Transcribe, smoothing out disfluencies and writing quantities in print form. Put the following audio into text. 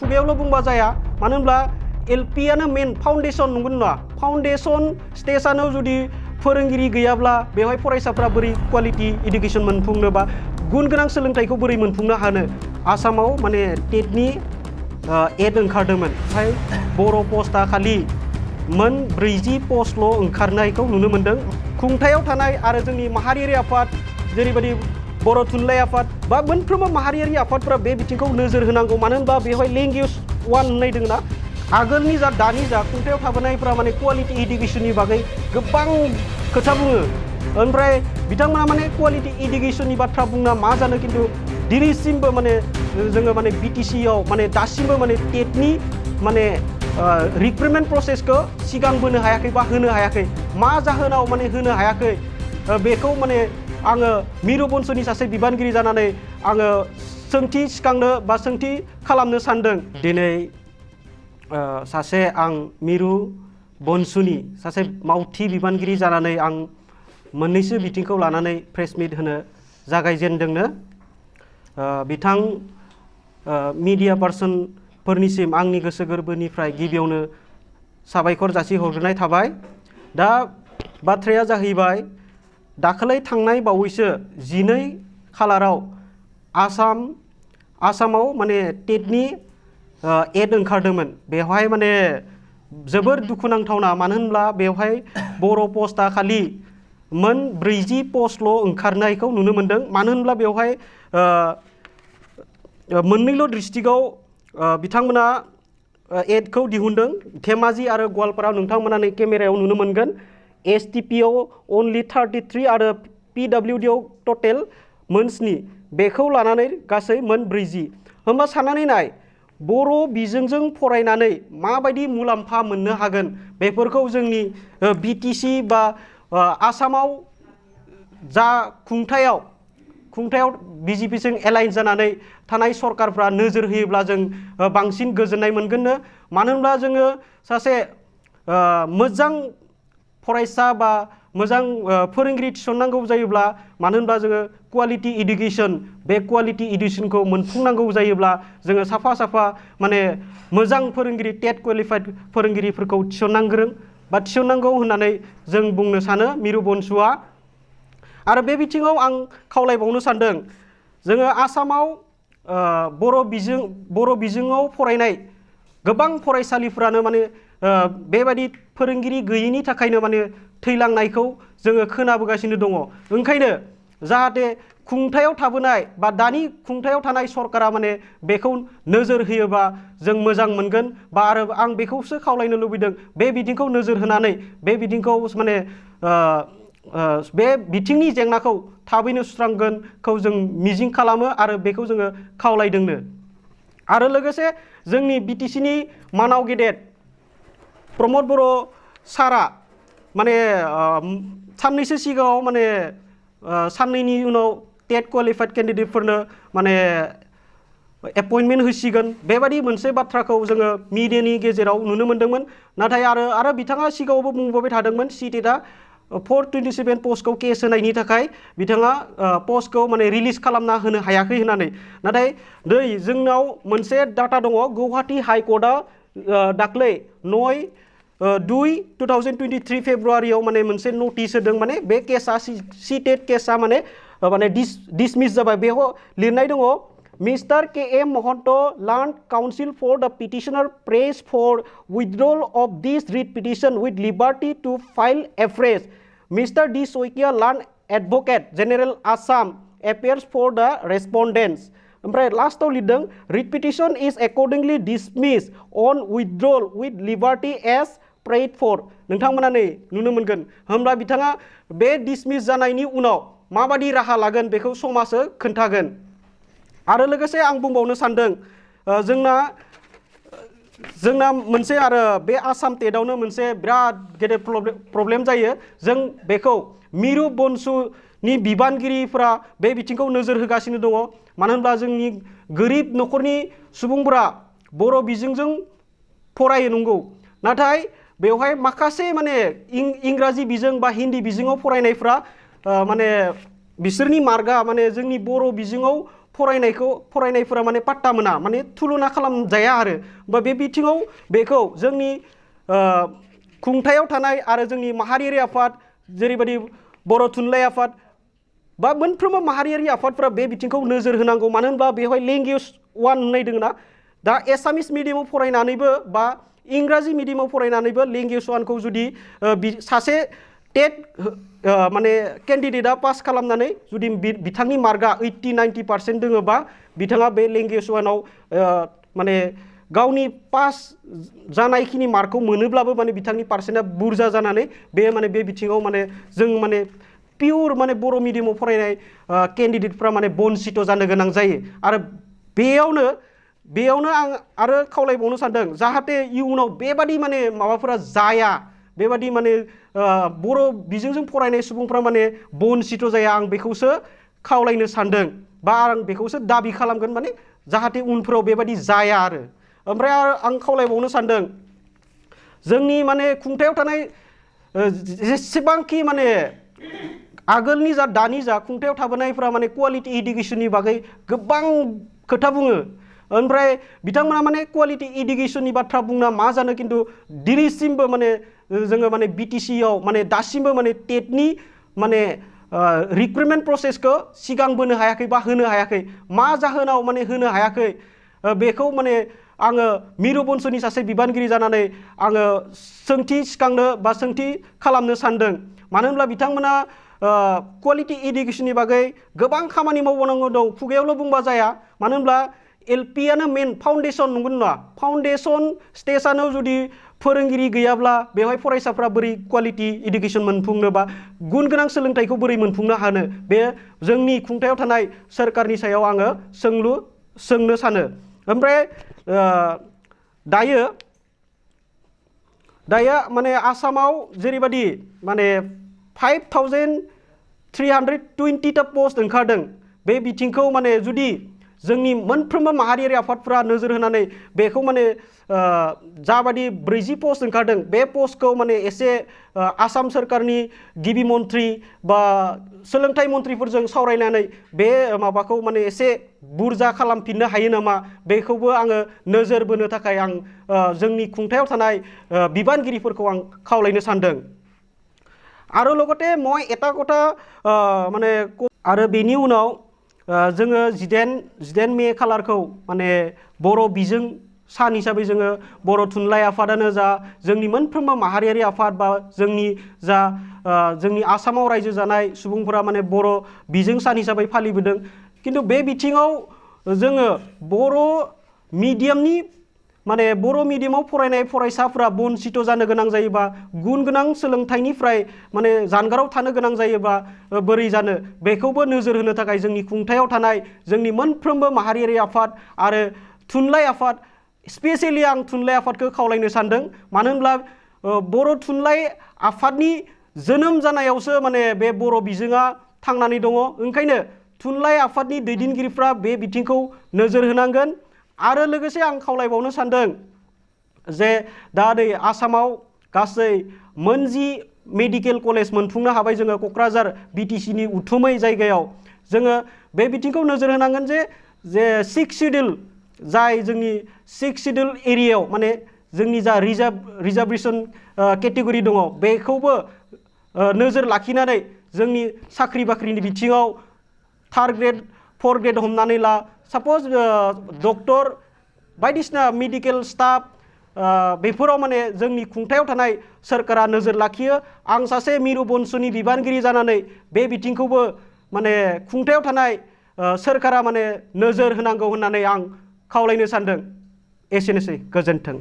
खुगायावल' बुंबा जाया मानो होनब्ला एलपिआनो मेन फाउन्डेसन नंगौ नङा फाउन्डेसन स्टेजआनो जुदि फोरोंगिरि गैयाब्ला बेवहाय फरायसाफ्रा बोरै क्वालिटी एडुकेशन मोनफुंनो बा गुन गोनां सोलोंथाइखौ बोरै मोनफुंनो हानो आसामाव माने टेटनि एड ओंखारदोंमोन ओमफ्राय बर' पस्टआ खालि मोन 40 पस्टल' ओंखारनायखौ नुनो मोन्दों खुंथायाव थानाय आरो जोंनि माहारियारि आफाद जेरैबायदि बर' थुनलाइ आफाद बा मोनफ्रोमबो माहारियारि आफादफोरा बे बिथिंखौ नोजोर होनांगौ मानो होनबा बेवहाय लेंगुवेज वान होननाय दङ ना आगोलनि जा दानि जा खुंथायाव थाबोनायफ्रा माने क्वालिटी एडुकेशननि बागै गोबां खोथा बुङो ओमफ्राय बिथांमोना माने क्वालिटी एडुकेशननि बाथ्रा बुंना मा जानो खिन्थु दिनैसिमबो माने जोङो माने बिटिसिआव माने दासिमबो माने टेटनि माने रिक्रुटमेन्ट प्रसेसखौ सिगांबोनो हायाखै बा होनो हायाखै मा जाहोनाव माने होनो हायाखै बेखौ माने आङो मिरु बंस'नि सासे बिबानगिरि जानानै आङो सोंथि सिखांनो बा सोंथि खालामनो सानदों दिनै सासे आं मिरु बंस'नि सासे मावथि बिबानगिरि जानानै आं मोननैसो बिथिंखौ लानानै प्रेस मिट होनो जागायजेनदोंनो बिथां मिडिया पार्सनफोरनिसिम आंनि गोसो गोरबोनिफ्राय गिबियावनो साबायखर जासिहरग्रोनाय थाबाय दा बाथ्राया जाहैबाय दाखालै थांनाय बावैसो 12 खालाराव आसामाव माने टेटनि एड ओंखारदोंमोन बेवहाय माने जोबोर दुखुनांथावना मानो होनब्ला बेवहाय बर' पस्टआ खालि मोन 40 पस्टल' ओंखारनायखौ नुनो मोन्दों मानो होनब्ला बेवहाय मोननैल' डिस्ट्रिक्टआव बिथांमोना एडखौ दिहुनदों धेमाजि आरो गवालपारायाव नोंथांमोना नै केमेरायाव नुनो मोनगोन एसटिपिआव अनलि 33 आरो पिडब्लिउडिआव टटेल मोन 7 बेखौ लानानै गासै मोन 40 होमबा साननानै नाय बर' बिजोंजों फरायनानै माबायदि मुलाम्फा मोननो हागोन बेफोरखौ जोंनि बिटिसि बा आसामाव जा खुंथायाव बिजेपिजों एलाइन जानानै थानाय सरकारफ्रा नोजोर होयोब्ला जों बांसिन गोजोननाय मोनगोननो मानो होनब्ला जोङो सासे मोजां फरायसा बा मोजां फोरोंगिरि थिसननांगौ जायोब्ला मानो होनब्ला जोङो क्वालिटी एडुकेशन बे क्वालिटी एडुकेशनखौ मोनफुंनांगौ जायोब्ला जोङो साफा माने मोजां फोरोंगिरि टेट क्वालिफाइड फोरोंगिरिफोरखौ थिसननांगौ होननानै जों बुंनो सानो मिरु बंस'आ आरो बे बिथिङाव आं खावलायबावनो सानदों जोङो आसामाव बर' बिजोङाव फरायनाय गोबां फरायसालिफ्रानो माने बेबायदि फोरोंगिरि गैयैनि थाखायनो माने थैलांनायखौ जोङो खोनाबोगासिनो दङ ओंखायनो जाहाथे खुंथायाव थाबोनाय बा दानि खुंथायाव थानाय सरकारा माने बेखौ नोजोर होयोबा जों मोजां मोनगोन बा आरो आं बेखौसो खावलायनो लुबैदों बे बिथिंखौ नोजोर होनानै बे बिथिंखौ माने बे बिथिंनि जेंनाखौ थाबैनो सुस्रांगोनखौ जों मिजिं खालामो आरो बेखौ जोङो खावलायदोंनो आरो लोगोसे जोंनि बिटिसिनि मानाव गेदेर प्रमद बर' सारा माने साननैसो सिगाङाव माने साननैनि उनाव टेट क्वालिफाइड केन्डिडेटफोरनो माने एपइन्टमेन्ट होसिगोन बेबायदि मोनसे बाथ्राखौ जोङो मिडियानि गेजेराव नुनो मोन्दोंमोन नाथाय आरो बिथाङा सिगाङावबो बुंबाय थादोंमोन सिटेटआ 427 पस्टखौ केस होनायनि थाखाय बिथाङा पस्टखौ माने रिलिज खालामना होनो हायाखै होननानै नाथाय नै जोंनाव मोनसे डाटा दङ गुवाहाटी हाइकर्टआ दाख्लै 9/2/2023 फेब्रुवारियाव माने मोनसे नटिस होदों माने बे केसा सिटेट केसा माने डिसमिस जाबाय बेयाव लिरनाय दङ Mr. K.M. Mohanto Land Council for the petitioner prays for withdrawal of this writ petition with liberty to file afresh. Mr. D. Soikia Land Advocate General Assam appears for the respondents. ओमफ्राय लास्टआव लिरदों writ petition is accordingly dismissed on withdrawal with liberty as prayed for. नोंथांमोना नै नुनो मोनगोन होमब्ला बिथाङा बे dismiss जानायनि उनाव माबायदि राहा लागोन बेखौ समाजो खोन्थागोन आरो लोगोसे आं बुंबावनो सानदों जोंना मोनसे आरो बे आसाम टेटआवनो मोनसे बिराद गेदेर प्रब्लेम जायो जों बेखौ मिरु बंस'नि बिबानगिरिफोरा बे बिथिंखौ नोजोर होगासिनो दङ मानो होनब्ला जोंनि गोरिब न'खरनि सुबुंफोरा बर' बिजोंजों फरायो नंगौ नाथाय बेवहाय माखासे माने इंराजि बिजों बा हिन्दी बिजोङाव फरायनायफ्रा माने बिसोरनि मार्कआ माने जोंनि बर' बिजोङाव फरायनायफोरा माने पात्ता मोना माने थुलुना खालामजाया आरो बा बे बिथिङाव बेखौ जोंनि खुंथायाव थानाय आरो जोंनि माहारियारि आफाद जेरैबायदि बर' थुनलाइ आफाद बा मोनफ्रोमबो माहारियारि आफादफोरा बे बिथिंखौ नोजोर होनांगौ मानो होनबा बेवहाय लेंगुवेज वान होननाय दङ ना दा एसामिस मिडियामाव फरायनानैबो बा इंराजि मिडियामाव फरायनानैबो लेंगुवेज वानखौ जुदि सासे टेट माने केन्डिडेटआ पास खालामनानै जुदि बिथांनि मार्कआ 80-90% दङबा बिथाङा बे लेंगुवेज वानाव माने गावनि पास जानायखिनि मार्कखौ मोनोब्लाबो माने बिथांनि पार्सेन्टआ बुरजा जानानै बे माने बे बिथिङाव माने जों माने पियर माने बर' मिडियामाव फरायनाय केन्डिडेटफ्रा माने बन्सित जानो गोनां जायो आरो बेयावनो आं आरो खावलायबावनो सानदों जाहाथे इयुनाव बेबादि माने माबाफोरा जाया बेबादि माने बर' बिजोंजों फरायनाय सुबुंफ्रा माने बन्सित जाया आं बेखौसो खावलायनो सानदों बा आं बेखौसो दाबि खालामगोन माने जाहाथे उनफोराव बेबादि जाया आरो ओमफ्राय आं खावलायबावनो सानदों जोंनि माने खुंथायाव थानाय जेसेबांखि माने आगोलनि जा दानि जा खुंथायाव थाबोनायफ्रा माने क्वालिटि इडुकेसननि बागै गोबां खोथा बुङो ओमफ्राय बिथांमोना माने क्वालिटि इडुकेसननि बाथ्रा बुंना मा जानो खिन्थु दिनैसिमबो माने जोङो माने BTC आव माने दासिमबो माने टेटनि माने रिक्रुटमेन्ट प्रसेसखौ सिगांबोनो हायाखै बा होनो हायाखै मा जाहोनाव माने होनो हायाखै बेखौ माने आङो मिरु बंस'नि सासे बिबानगिरि जानानै आङो सोंथि सिखांनो बा सोंथि खालामनो सानदों मानो होनब्ला बिथांमोना क्वालिटि इडुकेसननि बागै गोबां खामानि मावबावनांगौ दं खुगायावल' बुंबा जाया मानो होनब्ला LPआनो मेन फाउन्डेसन नंगौ नङा फाउन्डेसन स्टेजआनो जुदि फोरोंगिरि गैयाब्ला बेवहाय फरायसाफ्रा बोरै क्वालिटि इडुकेसन मोनफुंनो बा गुन गोनां सोलोंथाइखौ बोरै मोनफुंनो हानो बे जोंनि खुंथायाव थानाय सोरखारनि सायाव आङो सोंनो सानो ओमफ्राय दायो माने आसामाव जेरैबायदि माने 5320 पोस्ट ओंखारदों बे बिथिंखौ माने जुदि जोंनि मोनफ्रोमबो माहारियारि आफादफोरा नोजोर होनानै बेखौ माने जाबादि 40 पोस्ट ओंखारदों बे पोस्टखौ माने एसे आसाम सोरखारनि गिबि मन्थ्रि बा सोलोंथाइ मन्थ्रिफोरजों सावरायनानै बे माबाखौ माने एसे बुरजा खालामफिननो हायो नामा बेखौबो आङो नोजोर बोनो थाखाय आं जोंनि खुंथायाव थानाय बिबानगिरिफोरखौ आं खावलायनो सानदों आरो लगते मैं एटा कथा माने आरो बेनि उनाव जोङो 19 मे खालारखौ माने बर' बिजों सान हिसाबै जोङो बर' थुनलाइ आफादानो जा जोंनि मोनफ्रोमबो माहारियारि आफाद बा जोंनि आसामाव रायजो जानाय सुबुंफोरा माने बर' बिजों सान हिसाबै फालिबोदों खिन्थु बे बिथिङाव जोङो बर' मिडियामनि माने बर' मिडियामाव फरायनाय फरायसाफ्रा बन्सित जानो गोनां जायोबा गुन गोनां सोलोंथाइनिफ्राय माने जानगाराव थानो गोनां जायोबा बोरै जानो बेखौबो नोजोर होनो थाखाय जोंनि खुंथायाव थानाय जोंनि मोनफ्रोमबो माहारियारि आफाद आरो थुनलाइ आफाद स्पेसियेलि आं थुनलाइ आफादखौ खावलायनो सानदों मानो होनब्ला बर' थुनलाइ आफादनि जोनोम जानायावसो माने बे बर' बिजोङा थांनानै दङ ओंखायनो थुनलाइ आफादनि दैदेनगिरिफ्रा बे बिथिंखौ नोजोर होनांगोन आरो लोगोसे आं खावलायबावनो सानदों जे दा नै आसामाव गासै 9 मेडिकेल कलेज मोनफुंनो हाबाय जोङो क'क्राझार BTC नि उथुमै जायगायाव जोङो बे बिथिंखौ नोजोर होनांगोन जे 6 शिड्युल जाय जोंनि 6 शिड्युल एरियायाव माने जोंनि जा रिजार्भेसन केटेगरि दङ बेखौबो नोजोर लाखिनानै जोंनि साख्रि बाख्रिनि बिथिङाव 3rd ग्रेड 4th ग्रेड हमनानै ला साप'ज डक्टर बायदिसिना मेडिकेल स्टाफ बेफोराव माने जोंनि खुंथायाव थानाय सोरखारा नोजोर लाखियो आं सासे मिरु बंस'नि बिबानगिरि जानानै बे बिथिंखौबो माने खुंथायाव थानाय सोरखारा माने नोजोर होनांगौ होननानै आं खावलायनो सानदों एसेनोसै गोजोन्थों।